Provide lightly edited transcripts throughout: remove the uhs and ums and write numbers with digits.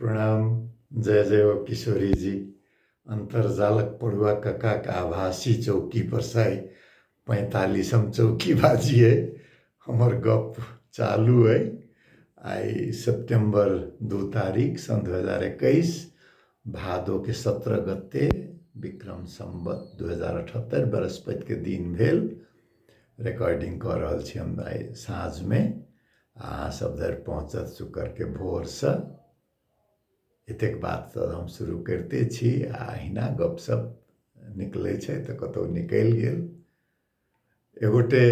प्रणाम, जय जय हो किशोरी जी। अन्तर्जालक पढ़ुआ कक्काके आभासी चौकी पर से 45म चौकी बाजी अइ। हमर गप चालू अइ। आइ सेप्टेम्बर 2 तारीख सन 2021, भादो के 17 गते, विक्रम संवत 2078, बृहस्पति के दिन भेल। रिकॉर्डिंग कऽ रहल छी हम आइ साँझमे, अहाँ सब धरि पहुँचत शुक्र के भोरसँ। एतेक बात तऽ हम शुरू करिते छी आ अहिना गपशप निकलै छै तऽ कतहु निकलि गेल। एगोटे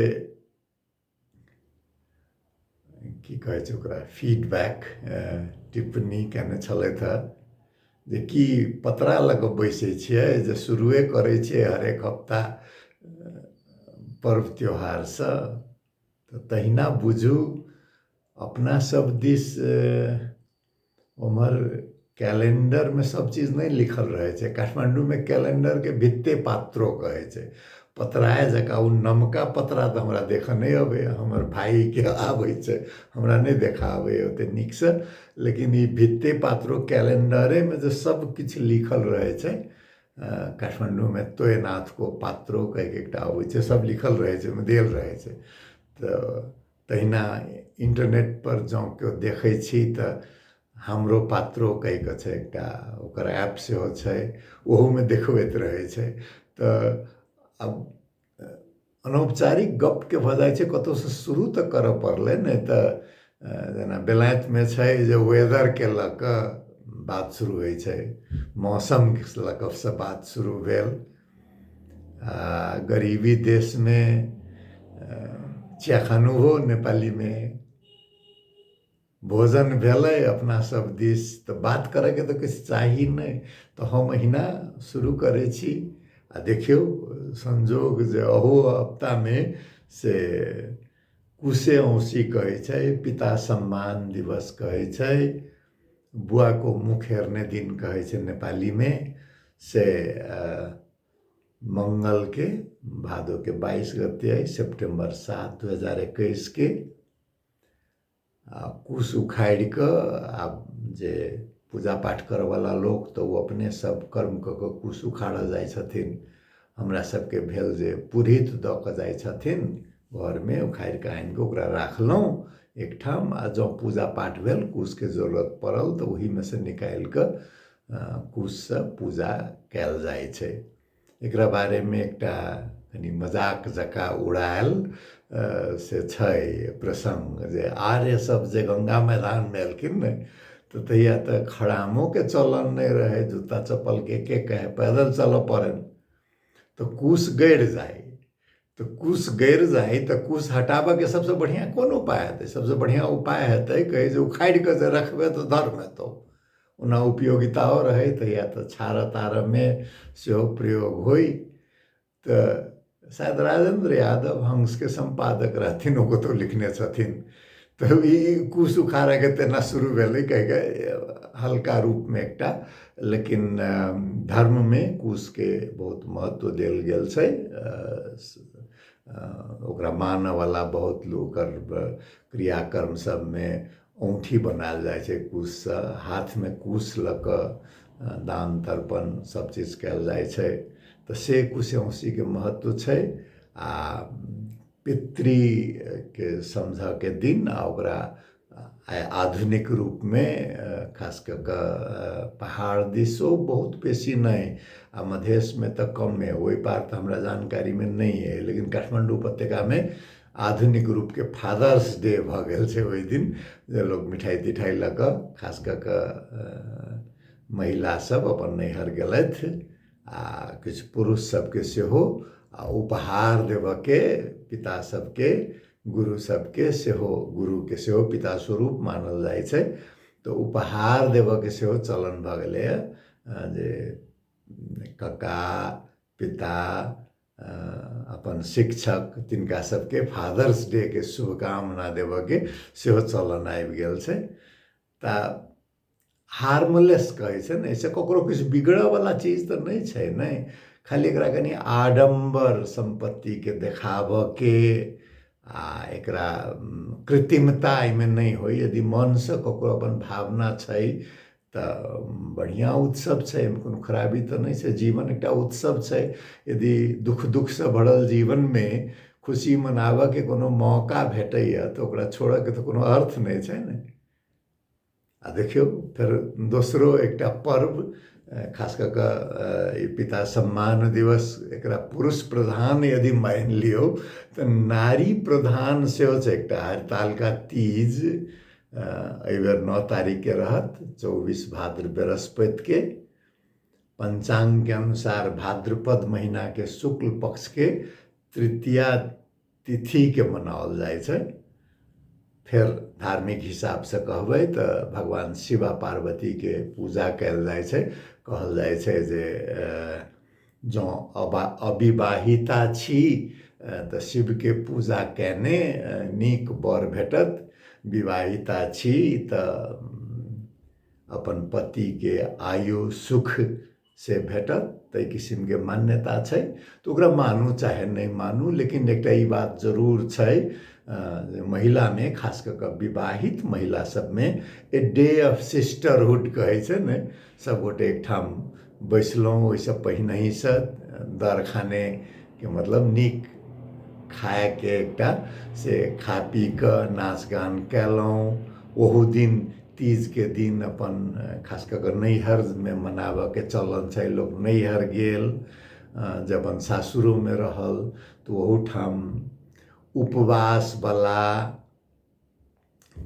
की कहै छै ओकरा, फीडबैक टिप्पणी केने छलथि हेँ जे की पतरा लऽ कऽ बैसै छियै जे शुरुए करै छियै हरेक हफ्ता पर्व त्योहारसँ। तऽ तहिना बुझू अपना सब दिस ओम्हर कैलेंडरमे सब चीज नहि लिखल रहै छै। काठमाण्डूमे कैलेंडरके भित्ते पात्रो कहै छै, पतराए जकाँ। ओ नमका पतरा तऽ हमरा देखऽ नहि अबैए, हमर भाइके आबै छै, हमरा नहि देखा अबैए ओते नीकसँ। लेकिन ई भित्ते पात्रो कैलेंडरेमे जे सब किछु लिखल रहै छै, काठमाण्डूमे तोयनाथको पात्रो कहिके एकटा अबै छै, सब लिखल रहै छै, ओहिमे देल रहै छै। तऽ तहिना इंटरनेट पर जँ केओ देखै छी तऽ हमरो पात्रो कहि कऽ छै एकटा, ओकर ऐप सेहो छै, ओहूमे देखबैत रहै छै। तऽ आब अनौपचारिक गपके भऽ जाइ छै, कतहुसँ शुरू तऽ करऽ पड़लै, नहि तऽ जेना बेलायतमे छै जे वेदरके लऽ कऽ बात शुरू होइ छै, मौसमके लऽ कऽ से बात शुरू भेल। आ गरीबी देशमे चिया खानु हो नेपालीमे भोजन भेलै अपना सब दिस, तऽ बात करैके तऽ किछु चाही नहि, तऽ हम अहिना शुरू करै छी। आ देखियौ संजोग जे अहू हफ्तामे से कुशे औँसी कहै छै, पिता सम्मान दिवस कहै छै, बुआको मुख हेर्ने दिन कहै छै नेपालीमे, से मंगल के भादो के 22 गते अइ, सेप्टेम्बर 7 2021 के। आ कुश उखाड़ि कऽ आब जे पूजा पाठ करऽवला लोक तऽ ओ अपने सब कर्म कऽ कऽ कुश उखाड़ऽ जाइ छथिन। हमरा सबके भेल जे पुरहित दऽ कऽ जाइ छथिन घरमे, उखाड़ि कऽ आनि कऽ ओकरा राखलहुँ एकठाम, आ जँ पूजा पाठ भेल कुशके जरूरत पड़ल तऽ ओहीमे से निकालि कऽ कुशसँ पूजा कयल जाइ छै। एकरा बारेमे एकटा कनि मजाक जकाँ उड़ायल से छै प्रसङ्ग जे आर्य सब जे गंगा मैदानमे एलखिन ने, तऽ तहिया तऽ खड़ामोके चलन नहि रहै, जूता चप्पलके के कहै, पैदल चलऽ पड़नि, तऽ कुश गड़ि जाइ, तऽ कुश गड़ि जाइ तऽ कुश हटाबऽके सबसँ बढ़िआँ कोन उपाय हेतै? सबसँ बढ़िआँ उपाय हेतै कहै जे उखाड़ि कऽ जे रखबै तऽ धर्म हेतौ। ओना उपयोगिताओ रहै तहिया तऽ छारऽ तारऽमे सेहो प्रयोग होइ। तऽ शायद राजेंद्र यादव हंसके सम्पादक रहथिन, ओ कतहु लिखने छथिन। तऽ ई कुश उखाड़ऽके तेना शुरू भेलै कहिके हल्का रूपमे एकटा, लेकिन धर्ममे कुशके बहुत महत्व देल गेल छै। ओकरा मानऽवला बहुत लोक क्रियाकर्म सबमे औँठी बनायल जाइ छै कुशसँ, हाथमे कुश लऽ कऽ दान तर्पण सब चीज कयल जाइ छै। तऽ से कुश औँसीके महत्व छै। आ पितृके समझऽके दिन आ ओकरा आधुनिक रूपमे खास कऽ कऽ पहाड़ दिसो बहुत बेसी नहि, आ मधेशमे तऽ कमे, ओहि पार तऽ हमरा जानकारीमे नहि अइ, लेकिन काठमाण्डू उपत्यकामे आधुनिक रूपके फादर्स डे भऽ गेल छै ओहि दिन, जे लोक मिठाइ तिठाइ लऽ कऽ खास कऽ कऽ महिला सब अपन नैहर गेलथि, आ किछु पुरुष सबके सेहो आ उपहार देबऽके पिता सबके गुरु सबके सेहो, गुरुके सेहो पिता स्वरूप मानल जाइ छै, तऽ उपहार देबऽके सेहो चलन भऽ गेलैए जे कका पिता अपन शिक्षक तिनका सबके फादर्स डे के शुभकामना देबऽके सेहो चलन आबि गेल छै। तऽ हार्मलेस कहै छै ने, एहिसँ ककरो किछु बिगड़ऽवला चीज तऽ नहि छै ने, खाली एकरा कनि आडम्बर सम्पत्तिके देखाबऽके आ एकरा कृत्रिमता एहिमे नहि होइ। यदि मनसँ ककरो अपन भावना छै तऽ बढ़िआँ उत्सव छै एहिमे कोनो खराबी तऽ नहि छै जीवन एकटा उत्सव छै यदि दुःख दुःखसँ भरल जीवनमे खुशी मनाबऽके कोनो मौका भेटैए तऽ ओकरा छोड़ऽके तऽ कोनो अर्थ नहि छै ने आ देखियौ फेर दोसरो एकटा पर्व खास कऽ कऽ ई पिता सम्मान दिवस एकरा पुरुष प्रधान यदि मानि लियौ तऽ नारी प्रधान सेहो छै एकटा हरितालिका तीज एहिबेर 9 तारीखके रहत 24 भाद्र बृहस्पतिके पंचांगके अनुसार भाद्रपद महीनाके शुक्ल पक्षके तृतीया तिथिके मनाओल जाइ छै फेर धार्मिक हिसाबसँ कहबै तऽ भगवान शिव आ पार्वतीके पूजा कयल जाइ छै कहल जाइ छै जे जँ अविवाहिता छी तऽ शिवके पूजा कयने नीक वर भेटत विवाहिता छी तऽ अपन पतिके आयु सुख से भेटत ताहि किसिमके मान्यता छै तऽ ओकरा मानू चाहे नहि मानू लेकिन एकटा ई बात जरूर छै जे महिलामे खास कऽ कऽ विवाहित महिला सबमे ए डे ऑफ सिस्टरहुड कहै छै ने सबगोटे एकठाम बैसलहुँ ओहिसँ पहिनहिसँ दरखानेके मतलब नीक खायके एकटा से खा पी कऽ नाच गान कयलहुँ ओहू दिन तीजके दिन अपन खास कऽ कऽ नैहरमे मनाबऽके चलन छै लोक नैहर गेल जे अपन सासुरोमे रहल तऽ ओहूठाम उपवासवला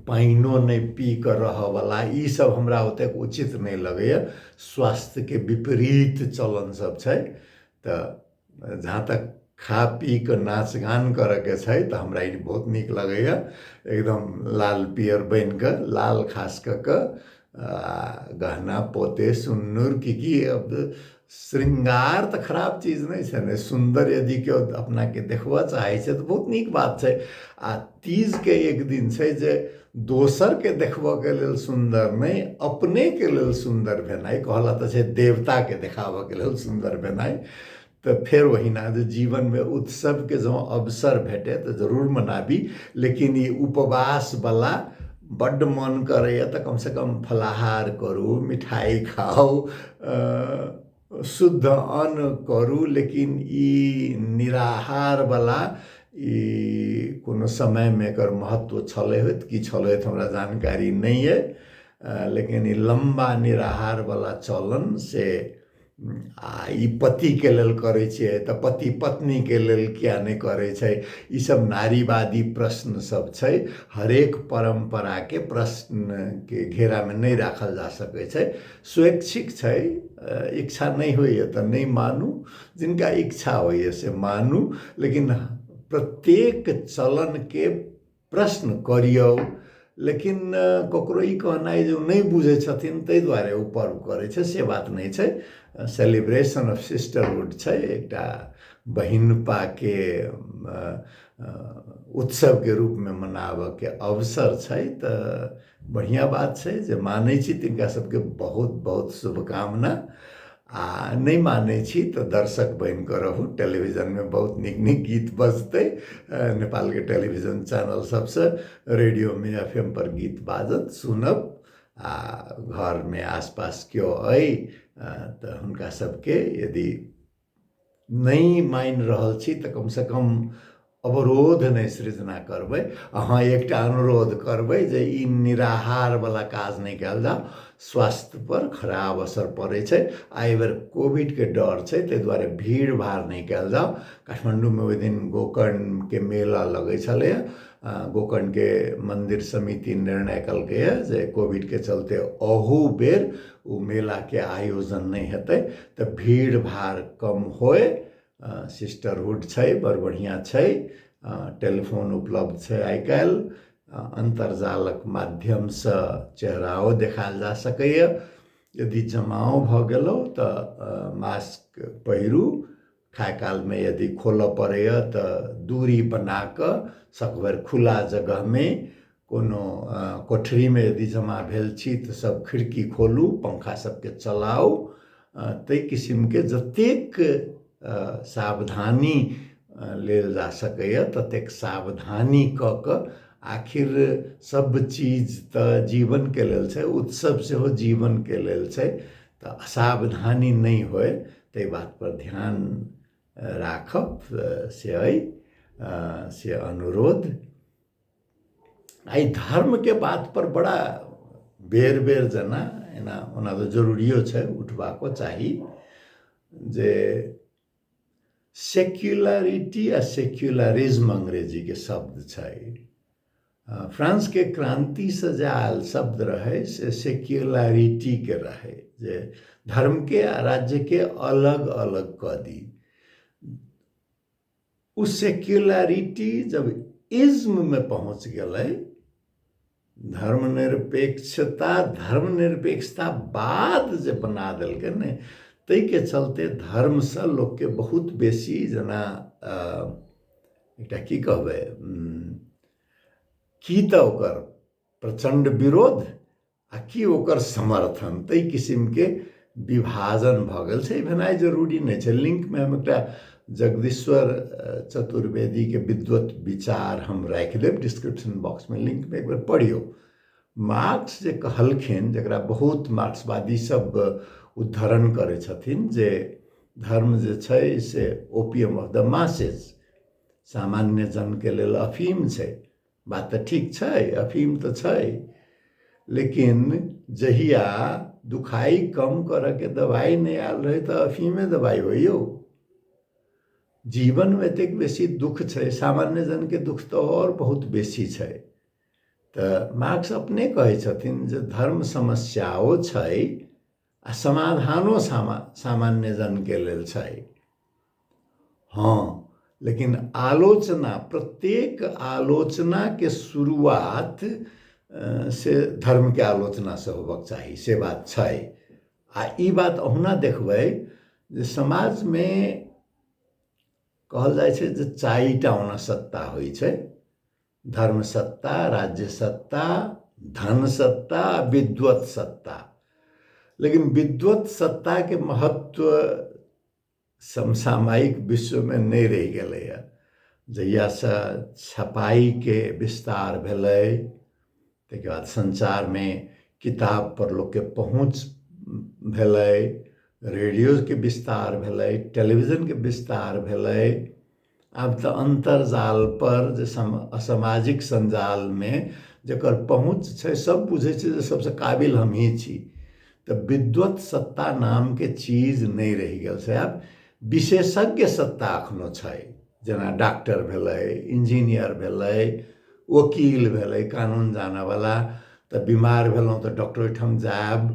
पानिओ नहि पी कऽ रहऽवला ईसब हमरा ओतेक उचित नहि लगैए स्वास्थ्यके विपरीत चलन सब छै तऽ जहाँ तक खा पी कऽ नाच गान करऽके छै तऽ हमरा ई बहुत नीक लगैए एकदम लाल पियर बनि कऽ लाल खास कऽ कऽ गहना पोते सुन्नूर की की अब श्रृंगार तऽ खराब चीज नहि छै ने सुन्दर यदि केओ अपनाके देखबऽ चाहै छै तऽ बहुत नीक बात छै आ तीजके एक दिन छै जे दोसरके देखबऽके लेल सुन्दर नहि अपनेके लेल सुन्दर भेनाइ कहला तऽ छै देवताके देखाबऽके लेल सुन्दर भेनाइ तऽ फेर ओहिना जे जीवनमे उत्सवके जँ अवसर भेटय तऽ जरूर मनाबी लेकिन ई उपवासवला बड्ड मन करैए तऽ कमसँ कम फलाहार करू मिठाइ खाउ शुद्ध अन्न करू लेकिन ई निराहारवला ई कोनो समयमे एकर महत्व छलै होइत की छलै होइत हमरा जानकारी नहि अइ लेकिन ई लम्बा निराहारवला चलन से आ ई पतिके लेल करै छियै तऽ पति पत्नीके लेल किया नहि करै छै ईसब नारीवादी प्रश्न सब छै हरेक परम्पराके प्रश्नके घेरामे नहि राखल जा सकै छै स्वैच्छिक छै इच्छा नहि होइए तऽ नहि मानू जिनका इच्छा होइए से मानू लेकिन प्रत्येक चलनके प्रश्न करियौ लेकिन ककरो ई कहनाइ जे ओ नहि बुझै छथिन ताहि दुआरे ओ पर्व करै छै से बात नहि छै सेलिब्रेशन ऑफ सिस्टरहुड छै एकटा बहिनपाके उत्सवके रूपमे मनाबऽके अवसर छै तऽ बढ़िआँ बात छै जे मानै छी तिनका सबके बहुत बहुत शुभकामना आ नहि मानै छी तऽ दर्शक बनि कऽ रहू टेलीविजनमे बहुत नीक नीक गीत बजतै नेपालके टेलीविजन चैनल सबसँ रेडियोमे एफ एम पर गीत बाजत सुनब आ घरमे आसपास केओ अइ तऽ हुनका सबके यदि नहि मानि रहल छी तऽ कमसँ कम अवरोध नहि सृजना करबै अहाँ एकटा अनुरोध करबै जे ई निराहारवला काज नहि कयल जाउ स्वास्थ्यपर खराब असर पड़ै छै आ एहिबेर कोविडके डर छै ताहि दुआरे भीड़ भाड़ नहि कयल जाउ काठमाण्डूमे ओहि दिन गोकर्णके मेला लगै छलैए गोकर्णके मन्दिर समिति निर्णय केलकैए जे कोविडके चलते अहू बेर ओ मेलाके आयोजन नहि हेतै तऽ भीड़ भाड़ कम होइ सिस्टरहुड छै बड़ बढ़िआँ छै टेलीफोन उपलब्ध छै आइ काल्हि अन्तर्जालक माध्यमसँ चेहराओ देखायल जा सकैए यदि जमाओ भऽ गेलहुँ तऽ मास्क पहिरू खाय कालमे यदि खोलऽ पड़ैए तऽ दूरी बना कऽ सकभरि खुला जगहमे कोनो कोठरीमे यदि जमा भेल छी तऽ सब खिड़की खोलू पंखा सबके चलाउ ताहि किसिमके जतेक सावधानी लेल जा सकैए ततेक सावधानी कऽ कऽ आखिर सब चीज तऽ जीवनके लेल छै, उत्सव सेहो जीवनके लेल छै, तऽ असावधानी नहि होय ताहि बातपर ध्यान राखब से अइ, से अनुरोध। एहि धर्मके बातपर बड़ा बेर बेर जेना एना ओना तऽ जरूरियो छै, उठबाको चाही जे सेक्युलरिटी आ सेक्युलरिज्म अंग्रेजीके शब्द छै। फ्रांसके क्रांतिसँ जे आयल शब्द रहै से सेक्युलरिटीके रहै, जे धर्मके आ राज्यके अलग अलग कऽ दी। ओ सेक्युलरिटी जब इज्ममे पहुँच गेलै, धर्मनिरपेक्षता, धर्मनिरपेक्षता बाद जे बना देलकै ने, ताहिके चलते धर्मसँ लोकके बहुत बेसी जेना एकटा की कहबै की तऽ ओकर प्रचण्ड विरोध आ की ओकर समर्थन, ताहि किसिमके विभाजन भऽ गेल छै। ई भेनाइ जरूरी नहि छै। लिंकमे हम एकटा जगदीश्वर चतुर्वेदीके विद्वत विचार हम राखि देब डिस्क्रिप्शन बॉक्समे, लिंकमे एक बेर पढ़ियौ। मार्क्स जे कहलखिन, जकरा बहुत मार्क्सवादी सब उद्धरण करै छथिन, जे धर्म जे छै से ओपियम ऑफ the masses, सामान्य जनके लेल अफीम छै। बात तऽ ठीक छै, अफीम तऽ छै, लेकिन जहिया दुखाइ कम करऽके दवाइ नहि आयल रहै तऽ अफीमे दवाइ होइ यौ। जीवनमे एतेक बेसी दुःख छै, सामान्य जनके दुःख तऽ आओर बहुत बेसी छै। तऽ मार्क्स अपने कहै छथिन जे धर्म समस्याओ छै आ समाधानो सामान्य जनके लेल छै। हँ, लेकिन आलोचना, प्रत्येक आलोचनाके शुरुआत से धर्मके आलोचनासँ होबक चाही, से बात छै। आ ई बात अहुना देखबै जे समाजमे कहल जाइ छै जे चारिटा ओना सत्ता होइ छै, धर्म सत्ता, राज्य सत्ता, धन सत्ता, विद्वत सत्ता। लेकिन विद्वत सत्ताके महत्व समसामयिक विश्वमे नहि रहि गेलैए। जहियासँ छपाइके विस्तार भेलै, ताहिके बाद संसारमे किताबपर लोकके पहुँच भेलै, रेडियोके विस्तार भेलै, टेलीविजनके विस्तार भेलै, आब तऽ अन्तर्जालपर जे असामाजिक सञ्जालमे जकर पहुँच छै, सब बुझै छै जे सबसँ काबिल हमही छी। तऽ विद्वत सत्ता नामके चीज नहि रहि गेल छै। आब विशेषज्ञ सत्ता एखनो छै, जेना डॉक्टर भेलै, इंजीनियर भेलै, वकील भेलै, कानून जानऽवला। तऽ बीमार भेलहुँ तऽ डॉक्टर ओहिठाम जायब,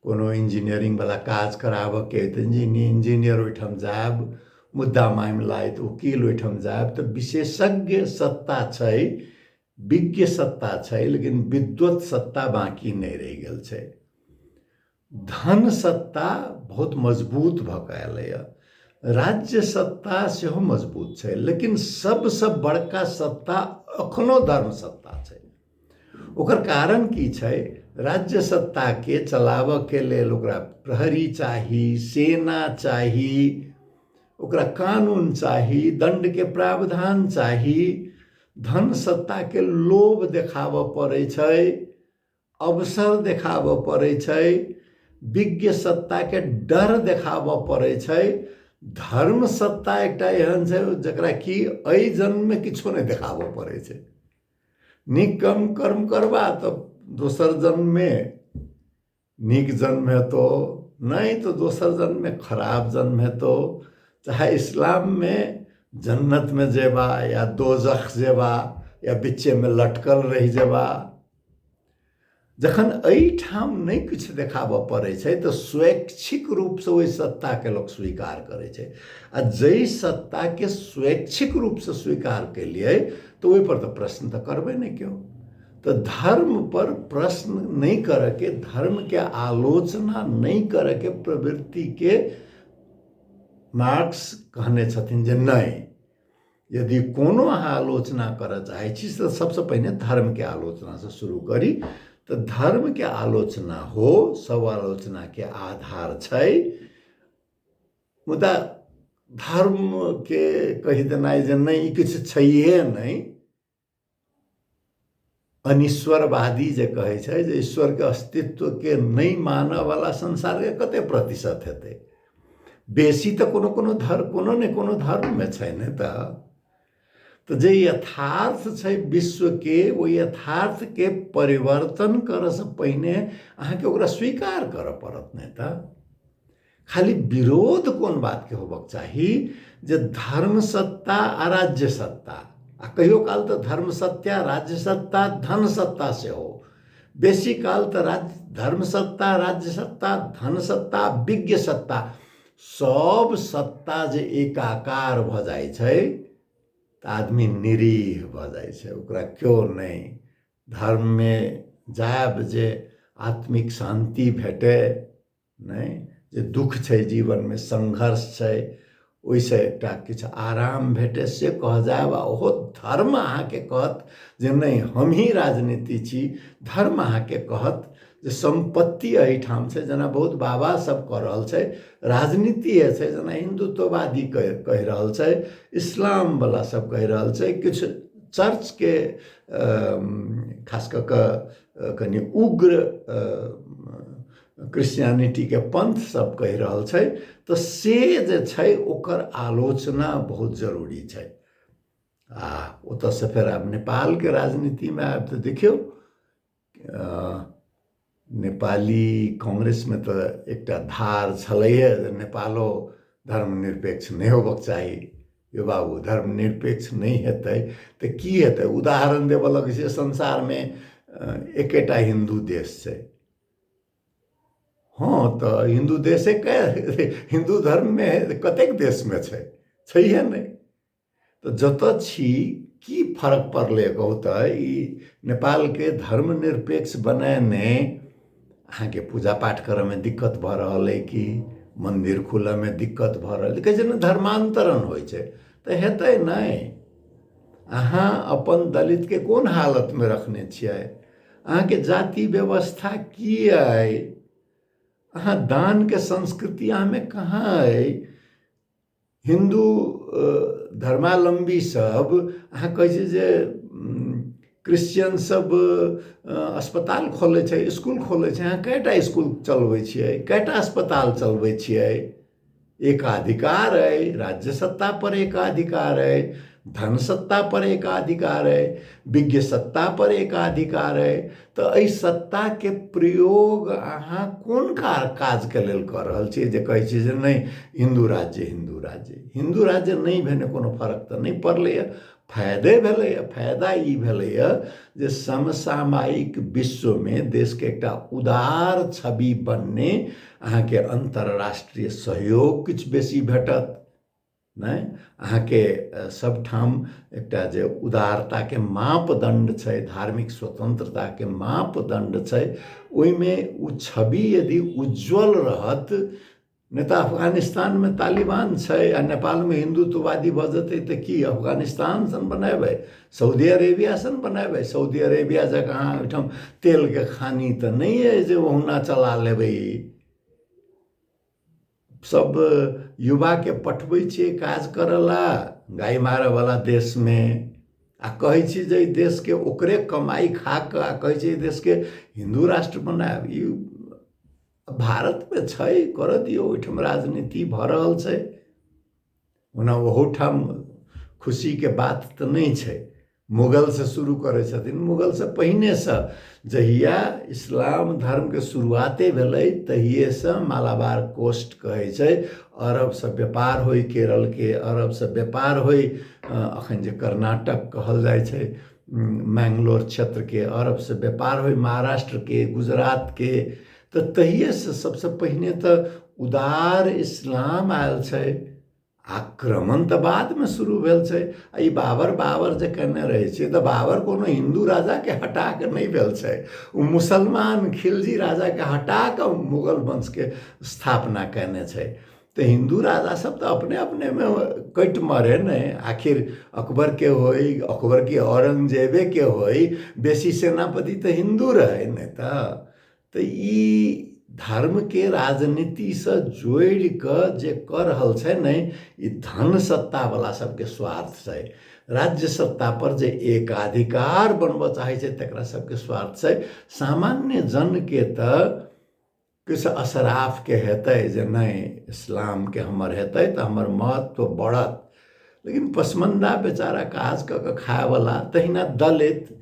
कोनो इंजीनियरिंगवला काज कराबऽके तऽ इंजीनियर ओहिठाम जायब, मुद्दा मामिला अइ तऽ वकील ओहिठाम जायब। तऽ विशेषज्ञ सत्ता छै, विज्ञ सत्ता छै, लेकिन विद्वत सत्ता बाँकी नहि रहि गेल छै। धन सत्ता बहुत मजबूत भऽ कऽ एलैए, राज्य सत्ता सेहो मजबूत छै, लेकिन सबसँ बड़का सत्ता एखनो धर्म सत्ता छै। ओकर कारण की छै? राज्य सत्ताके चलाबऽके लेल ओकरा प्रहरी चाही, सेना चाही, ओकरा कानून चाही, दण्डके प्रावधान चाही। धन सत्ताके लोभ देखाबऽ पड़ै छै, अवसर देखाबऽ पड़ै छै, विज्ञ सत्ताके डर देखाबऽ पड़ै छै। धर्म सत्ता एकटा एहन छै जकरा कि एहि जन्ममे किछो नहि देखाबऽ पड़ै छै। नीक कम कर्म करबा तऽ दोसर जन्ममे नीक जन्म हेतौ, नहि तऽ दोसर जन्ममे खराब जन्म हेतौ। चाहे इस्लाममे जन्नतमे जेबा या दोजख जेबा या बिच्चेमे लटकल रहि जेबा, जखन एहिठाम नहि किछु देखाबऽ पड़ै छै तऽ स्वैच्छिक रूपसँ ओहि सत्ताके लोक स्वीकार करै छै। आ जाहि सत्ताके स्वैच्छिक रूपसँ स्वीकार केलियै तऽ ओहिपर तऽ प्रश्न तऽ करबै नहि केओ। तऽ धर्मपर प्रश्न नहि करऽके, धर्मके आलोचना नहि करऽके प्रवृत्तिके मार्क्स कहने छथिन जे नहि, यदि कोनो अहाँ आलोचना करऽ चाहै छी तऽ सबसँ पहिने धर्मके आलोचनासँ शुरू करी। तऽ धर्मके आलोचना हो, सब आलोचनाके आधार छै। मुदा धर्मके कहि देनाइ जे नहि ई किछु छैहे नहि, अनिश्वरवादी जे कहै छै जे ईश्वरके अस्तित्वके नहि मानऽवला संसारके कते प्रतिशत हेतै? बेसी तऽ कोनो कोनो धर्म, कोनो ने कोनो धर्ममे छै ने। तऽ जे यथार्थ छै विश्वके, ओहि यथार्थके परिवर्तन करऽसँ पहिने अहाँके ओकरा स्वीकार करऽ पड़त। नहि तऽ खाली विरोध कोन बातके होबक चाही जे धर्म सत्ता आ राज्य सत्ता, आ कहियो काल तऽ धर्म सत्ता, राज्य सत्ता, धन सत्ता सेहो, बेसी काल तऽ राज्य धर्म सत्ता, राज्य सत्ता, धन सत्ता, विज्ञ सत्ता, सब सत्ता जे एकाकार भऽ जाइ छै तऽ आदमी निरीह भऽ जाइ छै। ओकरा केओ नहि धर्ममे जायब जे आत्मिक शान्ति भेटै, नहि जे दुःख छै जीवनमे, संघर्ष छै, ओहिसँ एकटा किछु आराम भेटै से कह जायब। आ ओहो धर्म अहाँके कहत जे नहि, हमही राजनीति छी। धर्म अहाँके कहत जे सम्पत्ति एहिठाम छै, जेना बहुत बाबा सब कऽ रहल छै, राजनीति छै, जेना हिन्दुत्ववादी कहि रहल छै, इस्लामवला सब कहि रहल छै, किछु चर्चके खास कऽ कऽ कनि उग्र क्रिश्चियनिटीके पंथ सब कहि रहल छै। तऽ से जे छै ओकर आलोचना बहुत जरूरी छै। आ ओतऽसँ फेर आब नेपालके राजनीतिमे आबि तऽ देखियौ, नेपाली कांग्रेसमे तऽ एकटा धार छलैए जे नेपालो धर्मनिरपेक्ष नहि होबक चाही। यौ बाबू, धर्मनिरपेक्ष नहि हेतै तऽ की हेतै? उदाहरण देबऽ लगै छै, संसारमे एकेटा हिन्दू देश छै। हँ, तऽ हिन्दू देशे के हिन्दू धर्ममे कतेक देशमे छै? छैहे नहि। तऽ जतऽ छी की फरक पड़लै कहू तऽ? ई नेपालके धर्मनिरपेक्ष बनेने अहाँके पूजा पाठ करऽमे दिक्कत भऽ रहल अइ कि मन्दिर खुलऽमे दिक्कत भऽ रहल? कहै छै ने धर्मान्तरण होइ छै, तऽ हेतै नहि। अहाँ अपन दलितके कोन हालतमे रखने छियै? अहाँके जाति व्यवस्था की अइ? अहाँ दानके संस्कृति अहाँमे कहाँ अइ? हिन्दू धर्मावलम्बी सब, अहाँ कहै छी जे क्रिश्चियन सब अस्पताल खोलै छै, इसकुल खोलै छै, अहाँ कएटा इसकुल चलबै छियै? कएटा अस्पताल चलबै छियै? एकाधिकार अइ, राज्य सत्ता पर एकाधिकार अइ, धन सत्ता पर एकाधिकार अइ, विज्ञ सत्ता पर एकाधिकार अइ। तऽ एहि सत्ताके प्रयोग अहाँ कोन काजके लेल कऽ रहल छियै जे कहै छियै जे नहि, हिन्दू राज्य, हिन्दू राज्य? हिन्दू राज्य नहि भेने कोनो फरक तऽ नहि पड़लैए, फायदे भेलैए। फायदा ई भेलैए जे समसामयिक विश्वमे देशके एकटा उदार छवि बनने अहाँके अन्तर्राष्ट्रीय सहयोग किछु बेसी भेटत। नहि अहाँके सबठाम एकटा जे उदारताके मापदण्ड छै, धार्मिक स्वतन्त्रताके मापदण्ड छै, ओहिमे ओ छवि यदि उज्ज्वल रहत। नहि तऽ अफगानिस्तानमे तालिबान छै आ नेपालमे हिन्दुत्ववादी भऽ जेतै तऽ की अफगानिस्तान सन बनेबै? सऊदी अरेबिया सन बनेबै? सऊदी अरेबिया जकाँ अहाँ ओहिठाम तेलके खानी तऽ नहि अइ जे ओहुना चला लेबै। सब युवाके पठबै छियै काज करऽ ला गाय मारऽवला देशमे, आ कहै छी जे एहि देशके ओकरे कमाइ खा कऽ, आ कहै छी एहि देशके हिन्दू राष्ट्र बनायब। ई भारतमे छै, करऽ दियौ, ओहिठाम राजनीति भऽ रहल छै। ओना ओहूठाम खुशीके बात तऽ नहि छै। मुगलसँ शुरू करै छथिन, मुगलसँ पहिनेसँ जहिया इस्लाम धर्मके शुरुआते भेलै तहिएसँ मालाबार कोस्ट कहै छै, अरबसँ व्यापार होइ, केरलके अरबसँ व्यापार होइ, अखन जे कर्नाटक कहल जाइ छै, मैंगलोर क्षेत्रके अरबसँ व्यापार होइ, महाराष्ट्रके, गुजरातके, तऽ तहिएसँ सबसँ पहिने तऽ उदार इस्लाम आयल छै। आक्रमण तऽ बादमे शुरू भेल छै। आ ई बाबर बाबर जे केने रहै छै, तऽ बाबर कोनो हिन्दू राजाके हटा कऽ नहि भेल छै, ओ मुसलमान खिलजी राजाके हटा कऽ मुगल वंशके स्थापना केने छै। तऽ हिन्दू राजा सब तऽ अपने अपनेमे कटि मरे ने। आखिर अकबरके होइ, अकबर की औरंगजेबेके होइ, बेसी सेनापति तऽ हिन्दू रहै ने। तऽ ई धर्मके राजनीतिसँ जोड़ि कऽ जे कऽ रहल छै ने, ई धन सत्तावला सबके स्वार्थ छै। राज्य सत्ता पर जे एकाधिकार बनबऽ चाहै छै तकरा सबके स्वार्थ छै। सामान्य जनके तऽ किछु अशराफके हेतै जे नहि इस्लामके हमर हेतै तऽ हमर महत्व बढ़त, लेकिन पसमंदा बेचारा काज कऽ कऽ खायवला, तहिना दलित।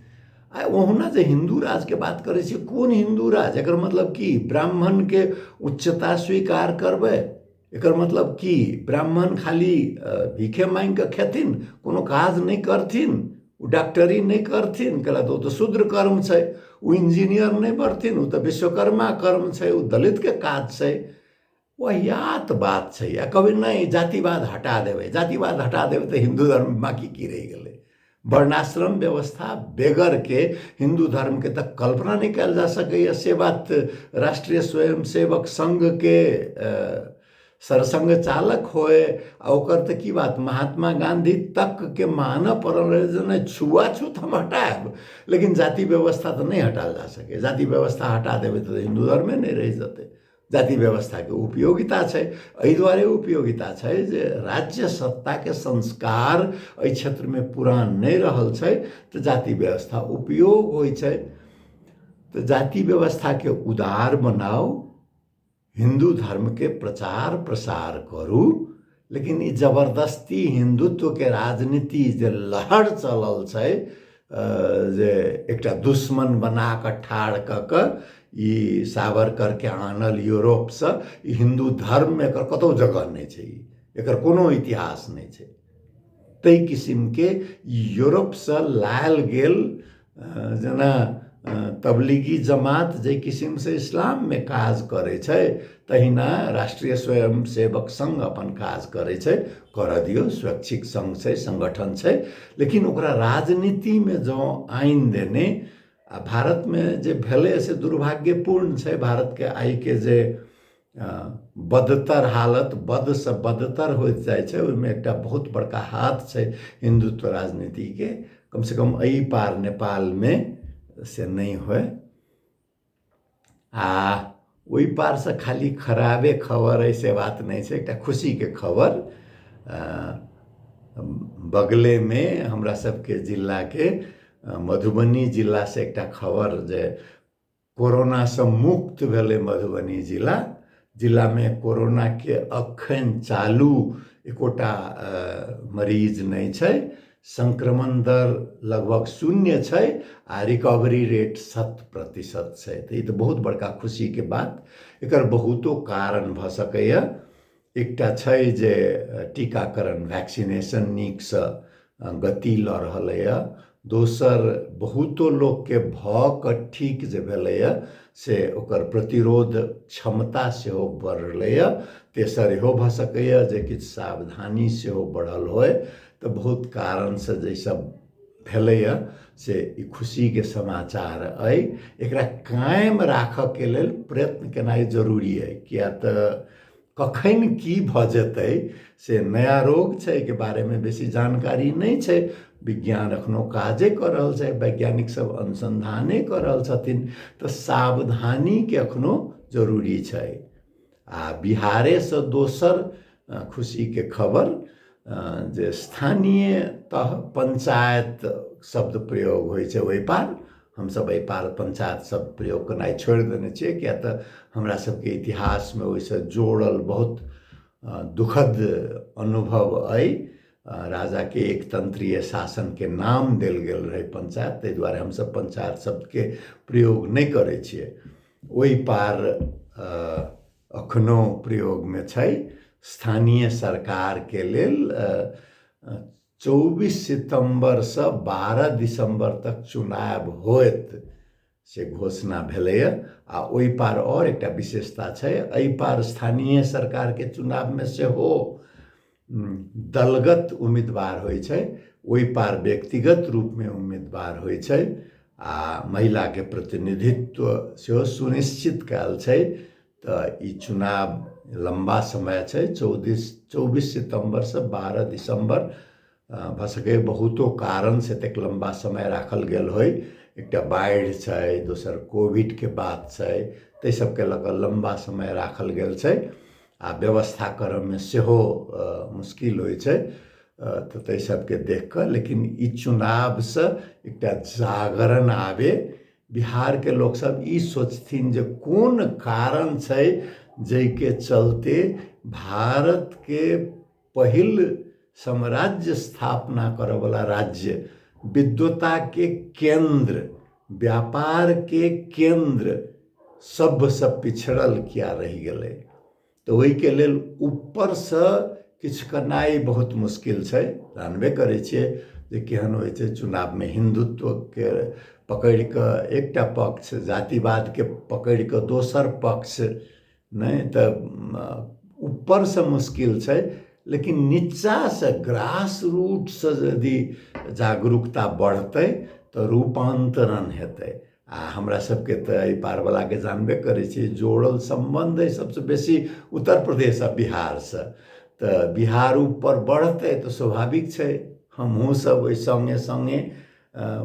आ ओहुना जे हिन्दू राजके बात करै छियै, कोन हिन्दू राज? एकर मतलब की ब्राह्मणके उच्चता स्वीकार करबै? एकर मतलब की ब्राह्मण खाली भीखे मांगि कऽ खेथिन, कोनो काज नहि करथिन, ओ डॉक्टरी नहि करथिन? कहला तऽ ओ तऽ शूद्र कर्म छै। ओ इंजीनियर नहि बढ़थिन, ओ तऽ विश्वकर्मा कर्म छै, ओ दलितके काज छै। वाहियात बात छै। आ कहबै नहि जातिवाद हटा देबै, जातिवाद हटा देबै तऽ हिन्दू धर्म बाँकी की रहि गेलै? वर्णाश्रम व्यवस्था बेगरके हिन्दू धर्मके तऽ कल्पना नहि कयल जा सकैए। से बात राष्ट्रीय स्वयंसेवक संघके सरसंघ चालक होय आ ओकर तऽ की बात, महात्मा गांधी तकके मानऽ पड़ल रहै जे नहि छुआछूत हम हटायब, लेकिन जाति व्यवस्था तऽ नहि हटायल जा सकैए। जाति व्यवस्था हटा देबै तऽ हिन्दू धर्मे नहि रहि जेतै। जाति व्यवस्थाके उपयोगिता छै, एहि दुआरे उपयोगिता छै जे राज्य सत्ताके संस्कार एहि क्षेत्रमे पुरान नहि रहल छै तऽ जाति व्यवस्था उपयोग होइ छै। तऽ जाति व्यवस्थाके उदार बनाउ, हिन्दू धर्मके प्रचार प्रसार करू, लेकिन ई जबरदस्ती हिन्दुत्वके राजनीति जे लहर चलल छै जे एकटा दुश्मन बना कऽ ठाढ़ कऽ कऽ ई सावरकरके आनल यूरोपसँ, ई हिन्दू धर्ममे एकर कतहु जगह नहि छै, एकर कोनो इतिहास नहि छै। ताहि किसिमके यूरोपसँ लायल गेल, जेना तबलीगी जमात जाहि किसिमसँ इस्लाममे काज करै छै तहिना राष्ट्रीय स्वयंसेवक संघ अपन काज करै छै। करऽ दियौ, स्वैच्छिक संघ छै, संगठन छै, लेकिन ओकरा राजनीतिमे जँ आनि देने आ भारतमे जे भेलै से दुर्भाग्यपूर्ण छै। भारतके आइके जे बदतर हालत, बदसँ बदतर होइत जाइ छै, ओहिमे एकटा बहुत बड़का हाथ छै हिन्दुत्व राजनीतिके। कमसँ कम एहि पार नेपालमे से नहि होइ। आ ओहि पारसँ खाली खराबे खबर अइ से बात नहि छै, एकटा खुशीके खबर बगलेमे हमरा सबके जिलाके मधुबनी जिलासँ एकटा खबर जे कोरोनासँ मुक्त भेलै मधुबनी जिला। जिलामे कोरोनाके अखन चालू एकोटा मरीज नहि छै, संक्रमण दर लगभग शून्य छै आ रिकवरी रेट 100% छै। तऽ ई तऽ बहुत बड़का खुशीके बात। एकर बहुतो कारण भऽ सकैए। एकटा छै जे टीकाकरण वैक्सीनेशन नीकसँ गति लऽ रहलैए। दोसर, बहुतो लोकके भऽ कऽ ठीक जे भेलैए से ओकर प्रतिरोध क्षमता सेहो बढ़लैए। तेसर, इहो भऽ सकैए जे किछु सावधानी सेहो बढ़ल होइ। तऽ बहुत कारणसँ जे सब भेलैए से ई खुशीके समाचार अइ। एकरा कायम राखऽके लेल प्रयत्न केनाइ जरूरी अइ, किया तऽ कखन की भऽ जेतै से नया रोग छै, एहिके बारेमे बेसी जानकारी नहि छै, विज्ञान एखनो काजे कऽ रहल छै, वैज्ञानिक सब अनुसन्धाने कऽ रहल छथिन, तऽ सावधानीके एखनो जरूरी छै। आ बिहारेसँ दोसर खुशीके खबर जे स्थानीय तह पंचायत शब्द प्रयोग होइ छै ओहि पार, हमसभ एहि पार पंचायत शब्द प्रयोग केनाइ छोड़ि देने छियै, किया तऽ हमरा सबके इतिहासमे ओहिसँ जोड़ल बहुत दुखद अनुभव अइ। राजाके एकतंत्रीय शासनके नाम देल गेल रहै पंचायत, ताहि दुआरे हमसभ पंचायत शब्दके प्रयोग नहि करै छियै। ओहि पार एखनो प्रयोगमे छै। स्थानीय सरकारके लेल 24 सितम्बरसँ 12 दिसम्बर तक चुनाव होयत से घोषणा भेलैए। आ ओहि पार आओर एकटा विशेषता छै, एहि पार स्थानीय सरकारके चुनावमे सेहो दलगत उम्मीदवार होइ छै, ओहि पार व्यक्तिगत रूपमे उम्मीदवार होइ छै आ महिलाके प्रतिनिधित्व सेहो सुनिश्चित कयल छै। तऽ ई चुनाव लम्बा समय छै, 24 सितम्बरसँ 12 दिसम्बर, भऽ सकैए बहुतो कारणसँ एतेक लम्बा समय राखल गेल होइ। एकटा बाढ़ि छै, दोसर कोविडके बात छै, ताहि सबके लऽ कऽ लम्बा समय राखल गेल छै आ व्यवस्था करऽमे सेहो मुश्किल होइ छै। तऽ ताहि सबके देख कऽ लेकिन ई चुनावसँ एकटा जागरण आबे, बिहारके लोकसब ई सोचथिन जे कोन कारण छै जाहिके चलते भारतके पहिल साम्राज्य स्थापना करऽवला राज्य, विद्वताके केन्द्र, व्यापारके केन्द्र सबसँ पिछड़ल किया रहि गेलै। तऽ ओहिके लेल ऊपरसँ किछु करनाइ बहुत मुश्किल छै। जानबे करै छियै जे केहन होइ छै चुनावमे, हिन्दुत्वके पकड़ि कऽ एकटा पक्ष, जातिवादके पकड़ि कऽ दोसर पक्ष, नहि तऽ ऊपरसँ मुश्किल छै, लेकिन नीचाँसँ ग्रास रूटसँ यदि जागरूकता बढ़तै तऽ रूपान्तरण हेतै। आ हमरा सबके तऽ एहि पारवलाके जानबे करै छी, जोड़ल सम्बन्ध अइ सबसँ बेसी उत्तर प्रदेश आ बिहारसँ, तऽ बिहार ऊपर बढ़तै तऽ स्वाभाविक छै हमहूँ सब ओहि सङ्गे सङ्गे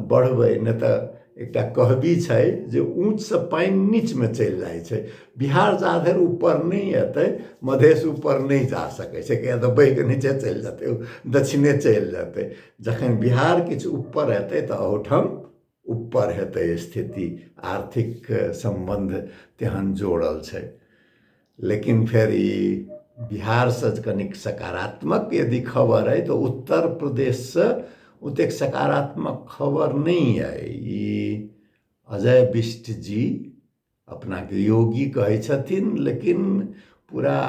बढ़बै। नहि तऽ एकटा कहबी छै जे ऊँचसँ पानि नीचमे चलि जाइ छै, बिहार जा धरि ऊपर नहि एतै मधेश ऊपर नहि जा सकै छै, किया तऽ बहिके नीचे चलि जेतै, दक्षिणे चलि जेतै। जखन बिहार किछु ऊपर एतै तऽ अहूठाम ऊपर हेतै स्थिति, आर्थिक सम्बन्ध तेहन जोड़ल छै। लेकिन फेर ई बिहारसँ कनिक सकारात्मक यदि खबर अइ तऽ उत्तर प्रदेशसँ ओतेक सकारात्मक खबर नहि अइ। ई अजय बिष्ट जी अपनाके योगी कहै छथिन, लेकिन पूरा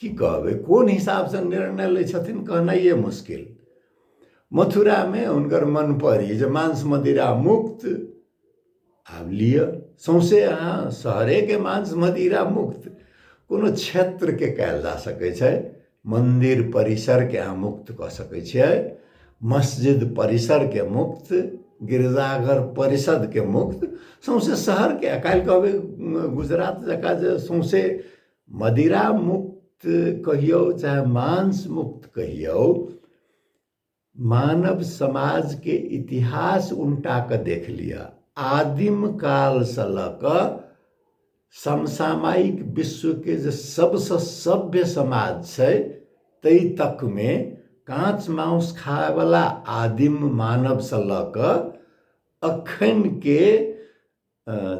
की कहबै कोन हिसाबसँ निर्णय लै छथिन कहनाइए मुश्किल। मथुरामे हुनकर मन पड़ी जे मांस मदिरा मुक्त, आब लिअ सौंसे अहाँ शहरेके मांस मदिरा मुक्त, कोनो क्षेत्रके कयल जा सकै छै, मन्दिर परिसरके अहाँ मुक्त कऽ सकै छियै, मस्जिद परिसरके मुक्त, गिरजाघर परिषदके मुक्त, सौंसे शहरके। काल्हि कहबै गुजरात जकाँ जे सौंसे मदिरा मुक्त कहियौ चाहे मांस मुक्त कहियौ, मानव समाजके इतिहास उल्टा कऽ देख लिअ, आदिम कालसँ लऽ कऽ समसामयिक विश्वके जे सबसँ सभ्य समाज छै ताहि तकमे काँच मांस खायवला आदिम मानवसँ लऽ कऽ अखनके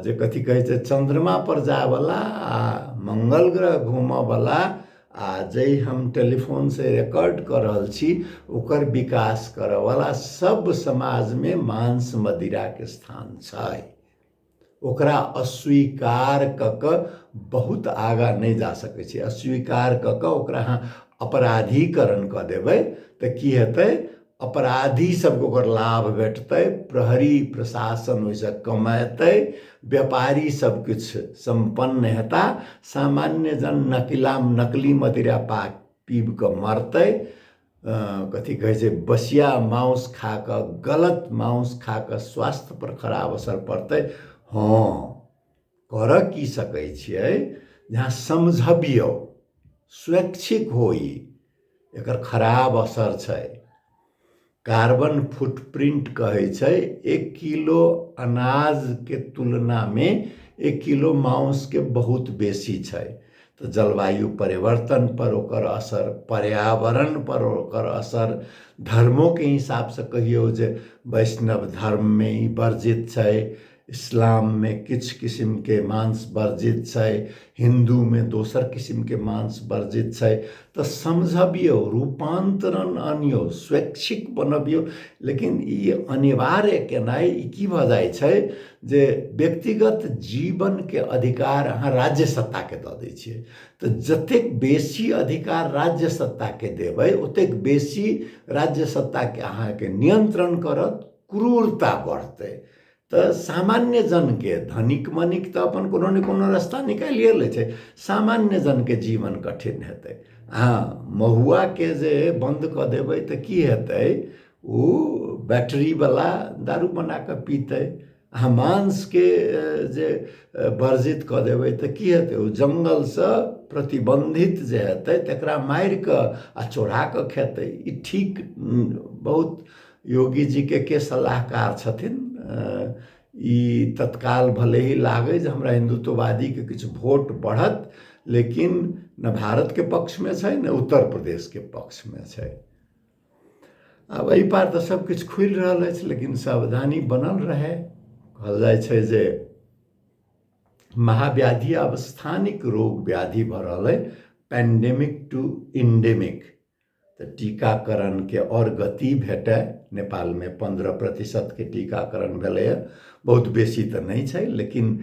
जे कथी कहै छै चन्द्रमा पर जायवला आ मंगल ग्रह घूमऽवला आ जाहि हम टेलीफोनसँ रिकॉर्ड कऽ रहल छी ओकर विकास करऽवला सब समाजमे मांस मदिराके स्थान छै। ओकरा अस्वीकार कऽ कऽ बहुत आगाँ नहि जा सकै छै। अस्वीकार कऽ कऽ ओकरा अहाँ अपराधीकरण कऽ देबै तऽ की हेतै, अपराधी सबके ओकर लाभ भेटतै, प्रहरी प्रशासन ओहिसँ कमेतै, व्यापारी सब किछु सम्पन्न हेता, सामान्य जन नकिला नकली मदिरा पीब कऽ मरतै, कथी कहै छै बसिया मांस खा कऽ, गलत मांस खा कऽ स्वास्थ्य पर खराब असर पड़तै। हँ, करऽ की सकै छियै, जहाँ समझबियौ, स्वैच्छिक होइ, एकर खराब असर छै। कार्बन फुटप्रिंट कहै छै 1 किलो अनाजके तुलनामे 1 किलो मांसके बहुत बेसी छै। तऽ जलवायु परिवर्तन पर ओकर असर, पर्यावरण पर ओकर असर, धर्मोके हिसाबसँ कहियौ जे वैष्णव धर्ममे ई वर्जित छै, इस्लाममे किछु किसिमके मांस वर्जित छै, हिन्दूमे दोसर किसिमके मांस वर्जित छै। तऽ समझबियौ, रूपान्तरण अनियौ, स्वैच्छिक बनबियौ, लेकिन ई अनिवार्य केनाइ ई की भऽ जाइ छै जे व्यक्तिगत जीवनके अधिकार अहाँ राज्य सत्ताके दऽ दै छियै। तऽ जतेक बेसी अधिकार राज्य सत्ताके देबै ओतेक बेसी राज्य सत्ताके अहाँके नियंत्रण करत, क्रूरता बढ़तै। तऽ सामान्य जनके, धनिक मनिक तऽ अपन कोनो ने कोनो रास्ता निकालिए लै छै, सामान्य जनके जीवन कठिन हेतै। अहाँ महुआके जे बन्द कऽ देबै तऽ की हेतै, ओ बैटरीवला दारू बना कऽ पीतै। अहाँ मांसके जे वर्जित कऽ देबै तऽ की हेतै, ओ जङ्गलसँ प्रतिबन्धित जे हेतै तकरा मारि कऽ आ चोरा कऽ खेतै। ई ठीक बहुत योगी जी के सलाहकार छथिन, ई तत्काल भले ही लागै जे हमरा हिन्दुत्ववादीके किछु वोट बढ़त, लेकिन न भारतके पक्षमे छै न उत्तर प्रदेशके पक्षमे छै। आब एहि पार तऽ सब किछु खुलि रहल अछि, लेकिन सावधानी बनल रहै। कहल जाइ छै जे महाव्याधि आब स्थानिक रोग व्याधि भऽ रहल अइ, पेंडेमिक टू इंडेमिक। तऽ टीकाकरणके आओर गति भेटय। नेपालमे 15% टीकाकरण भेलैए, बहुत बेसी तऽ नहि छै, लेकिन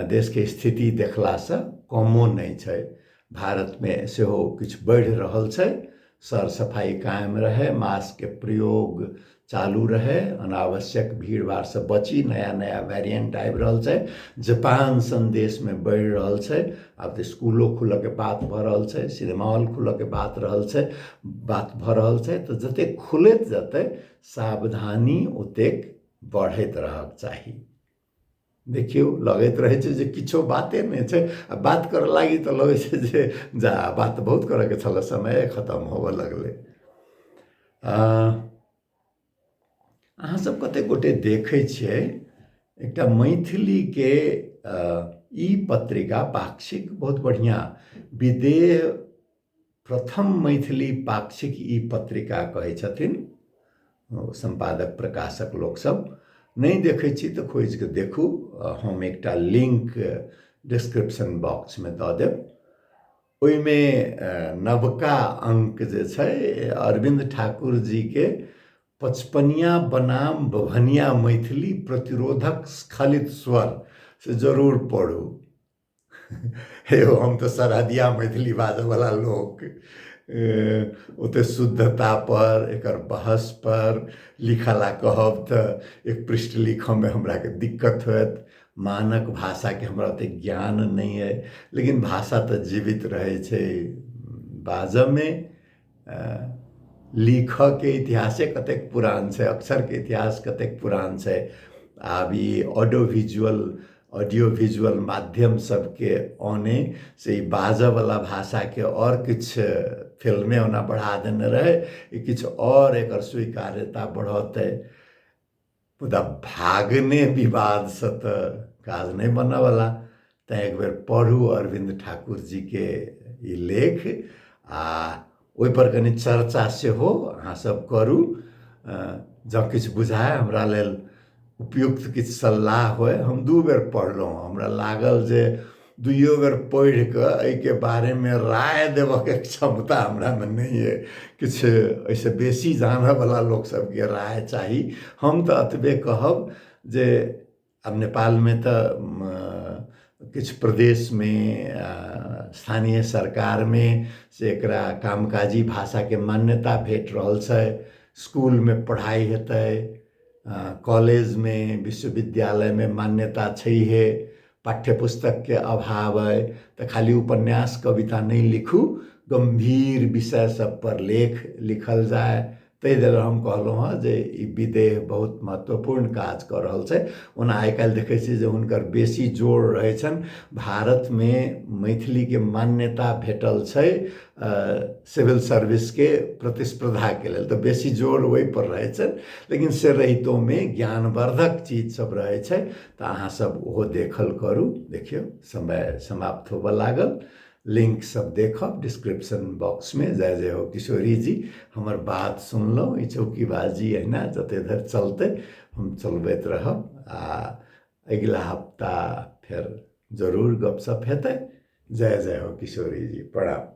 देशके स्थिति देखलासँ कमो नहि छै। भारतमे सेहो किछु बढ़ि रहल छै। सर सफाइ कायम रहै, मास्कके प्रयोग चालू रहै, अनावश्यक भीड़ भाड़सँ बची। नया नया वेरिएंट आबि रहल छै, जापान सन देशमे बढ़ि रहल छै। आब तऽ स्कूलो खुलऽके बात भऽ रहल छै, सिनेमा हॉल खुलऽके बात रहल छै, बात भऽ रहल छै। तऽ जतेक खुलैत जेतै, सावधानी ओतेक बढ़ैत रहक चाही। देखियौ, लगैत रहै छै जे किछो बाते नहि छै, आ बात करऽ लागी तऽ लगै छै जे जा, बात तऽ बहुत करऽके छलै, समय खतम होबऽ लगलै। अहाँ सब कतेक गोटे देखै छियै एकटा मैथिलीके ई पत्रिका पाक्षिक, बहुत बढ़िआँ, विदेह प्रथम मैथिली पाक्षिक ई पत्रिका कहै छथिन सम्पादक प्रकाशक लोकसब। नहि देखै छी तऽ खोजिके देखू, हम एकटा लिंक डिस्क्रिप्शन बॉक्समे दऽ देब। ओहिमे नवका अंक जे छै, अरविन्द ठाकुर जीके पचपनिया बनाम बभनिया मैथिली प्रतिरोधक स्खलित स्वर, से जरूर पढ़ू। हे यौ, हम तऽ सरहदिया मैथिली बाजऽवला लोक, ओते शुद्धता पर एकर बहस पर लिखऽ ला कहब तऽ एक पृष्ठ लिखऽमे हमराके दिक्कत होयत। मानक भाषाके हमरा ओतेक ज्ञान नहि अइ, लेकिन भाषा तऽ जीवित रहै छै बाजऽमे। लिखऽके इतिहासे कतेक पुरान छै, अक्षरके इतिहास कतेक पुरान छै। आब ई ऑडियो विजुअल ऑडियो विजुअल माध्यम सबके औने से ई बाजऽवला भाषाके आओर किछु फिल्मे ओना बढ़ा देने रहै, ई किछु आओर एकर स्वीकार्यता बढ़ौतै। मुदा भागने विवादसँ तऽ काज नहि बनऽवला, तैँ एक बेर पढ़ू अरविन्द ठाकुर जीके ई लेख आ ओहिपर कनि चर्चा सेहो अहाँसब करू। जँ किछु बुझाय, हमरा लेल उपयुक्त किछु सलाह होय। हम 2 बेर पढ़लहुँ, हमरा लागल जे दुइयो बेर पढ़ि कऽ एहिके बारेमे राय देबऽके क्षमता हमरामे नहि अइ, किछु एहिसँ बेसी जानऽवला लोक सबके राय चाही। हम तऽ एतबे कहब जे आब नेपालमे तऽ किछु प्रदेशमे स्थानीय सरकारमे से एकरा कामकाजी भाषाके मान्यता भेट रहल छै। स्कूलमे पढ़ाइ हेतै, कॉलेजमे विश्वविद्यालयमे मान्यता छैहे। पाठ्यपुस्तकके अभाव अइ तऽ खाली उपन्यास कविता नहि लिखू, गम्भीर विषय सब पर लेख लिखल जाय। ताहि दुआरे हम कहलहुँ हँ जे ई विदेह बहुत महत्वपूर्ण काज कऽ रहल छै। ओना आइ काल्हि देखै छियै जे हुनकर बेसी जोर रहै छनि। भारतमे मैथिलीके मान्यता भेटल छै सिविल सर्विसके प्रतिस्पर्धाके लेल, तऽ बेसी जोर ओहिपर रहै छनि, लेकिन से रहितोमे ज्ञानवर्धक चीज सब रहै छै, तऽ अहाँ सब ओहो देखल करू। देखियौ, समय समाप्त होबऽ लागल। लिंक सब देखब डिस्क्रिप्शन बॉक्समे। जय जय हो किशोरी जी, हमर बात सुनलहुँ। ई चौकीबाजी अहिना जते धरि चलतै हम चलबैत रहब, आ अगिला हफ्ता फेर जरूर गपशप हेतै। जय जय हो किशोरी जी, प्रणाम।